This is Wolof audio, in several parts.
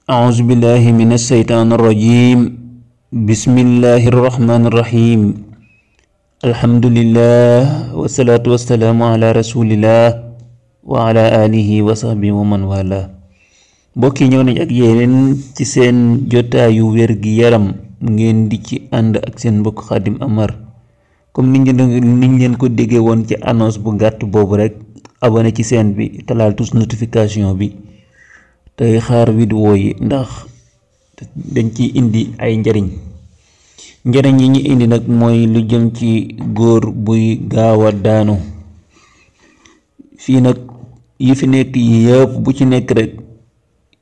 أعوذ بالله من الشيطان الرجيم بسم الله الرحمن الرحيم الحمد لله والصلاة والسلام على رسول الله وعلى آله وصحبه ومن والاه mbokki ñëw nañ ak yéen ci seen jotaayu wérgi yaram ngeen di ci ànd ak seen mbokk Khadim Amar comme niñ leen ko déggee woon ci annonce bu gàtt boobu rek abonné ci seen bi te laal tous notification bi tey xaar vidéo yi ndax dañ ci indi ay njariñ yi ñu indi nag mooy lu jëm ci góor buy gaawa daanu. fii nag yi fi nekk yëpp bu ci nekk rek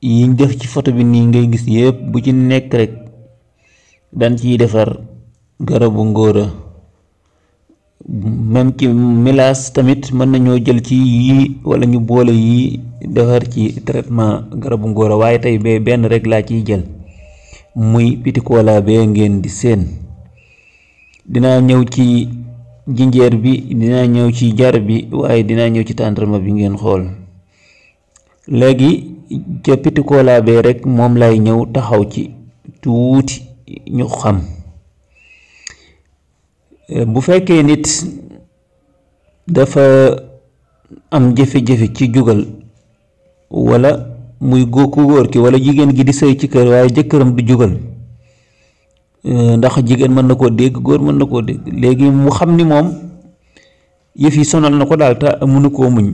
yi def ci photo bi nii ngay gis yëpp bu ci nekk rek dañ ciy defar garabu ngóora. même ci milaas tamit mën nañoo jël ci yii wala ñu boole yii defar ci traitement garabu ngóora waaye tey bee benn rek laa ciy jël muy pitikola bee ngeen di seen. dinaa ñëw ci jinjeer bi, dinaa ñëw ci jar bi, waaye dinaa ñëw ci tàndarma bi ngeen xool. léegi ca pitikola bee rek moom lay ñëw taxaw ci tuuti ñu xam. bu fekkee nit dafa am jafe-jafe ci jugal wala muy góor ki wala jigéen gi di sëy ci kër waaye jëkkëram du jugal, ndax jigéen mën na koo dégg góor mën na koo dégg, léegi mu xam ni moom yëf yi sonal na ko daal te mënu koo muñ,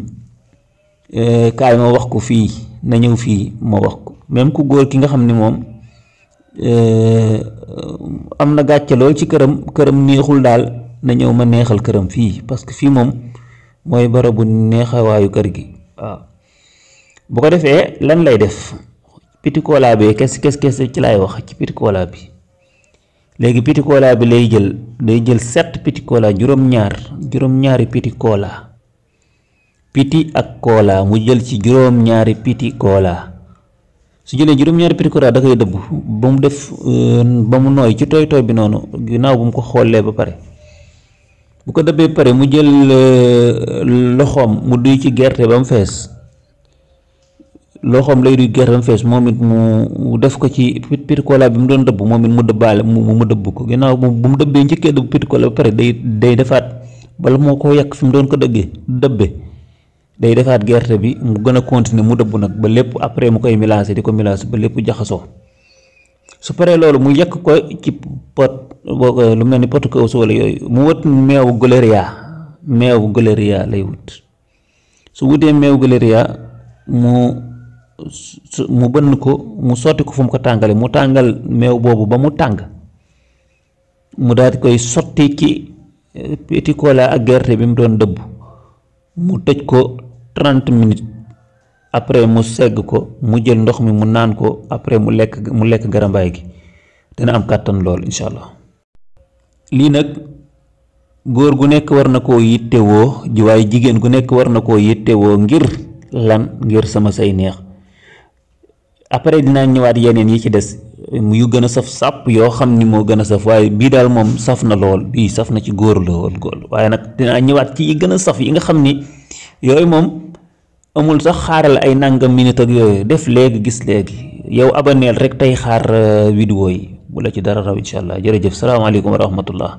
kaay ma wax ko fii, na ñëw fii ma wax ko. même ku góor ki nga xam ni moom am na gàcce lool ci këram neexul daal, na ñëw ma neexal këram fii, parce que fii moom mooy barabu neexawaayu kër gi. waaw bu ko defee lan lay def, pitikola bi kes ci lay wax ci pitikola bi. léegi pitikola bi day jël 7 pitikola, juróom-ñaari pitikola, piti ak kola mu jël ci juróom-ñaari pitikola. su jëlee juróom-ñaari pitikola da koy dëbb ba mu def ba mu nooy ci tooy bi noonu, ginnaaw bu mu ko xoolee ba pare. bu ko dëbbee pare mu jël loxoom mu duy ci gerte ba mu fees, loxoom lay duy gerte ba mu fees, moom it mu def ko ci pitikola bi mu doon dëbb, moom it mu dëbbaale mu dëbb ko. ginnaaw bu mu dëbbee njëkkee dëbb pitikola ba pare day defaat bala moo ko yàq fi mu doon ko dëbbe day defaat gerte bi mu gën a continuer mu dëbb nag ba lépp, après mu koy mélanger di ko mélanger ba lépp jaxasoo. su paree loolu mu yekk ko ci pot boo ko lu mel ni potu kaw wala yooyu, mu wut meewu goleria lay wut. su wutee meewu goleria mu bënn ko, mu sotti ko fu mu ko tàngale, mu tàngal meew boobu ba mu tàng, mu daal di koy sotti ci pitikola ak gerte bi mu doon dëbb, mu tëj ko 30 minutes, après mu segg ko, mu jël ndox mi mu naan ko, après mu lekk garambaay gi, dina am kàttan lool incha allah. lii nag góor gu nekk war na koo yittewoo waaye jigéen gu nekk war na koo yittewoo. ngir lan? ngir sama say neex. après dinaa ñëwaat yeneen yi ci des yu gën a saf sàpp yoo xam ni moo gën a saf, waaye bii daal moom saf na lool, bii saf na ci góor la woon góor, waaye nag dinaa ñëwaat ci yi gën a saf yi nga xam ni yooyu moom amul sax xaaral ay nangam minute ak yooyu, def léegi gis léegi. yow aboneel rek tey xaar vidéo yi bu la ci dara raw incha allah. jërëjëf, salaamaaleykum wa rahmatullah.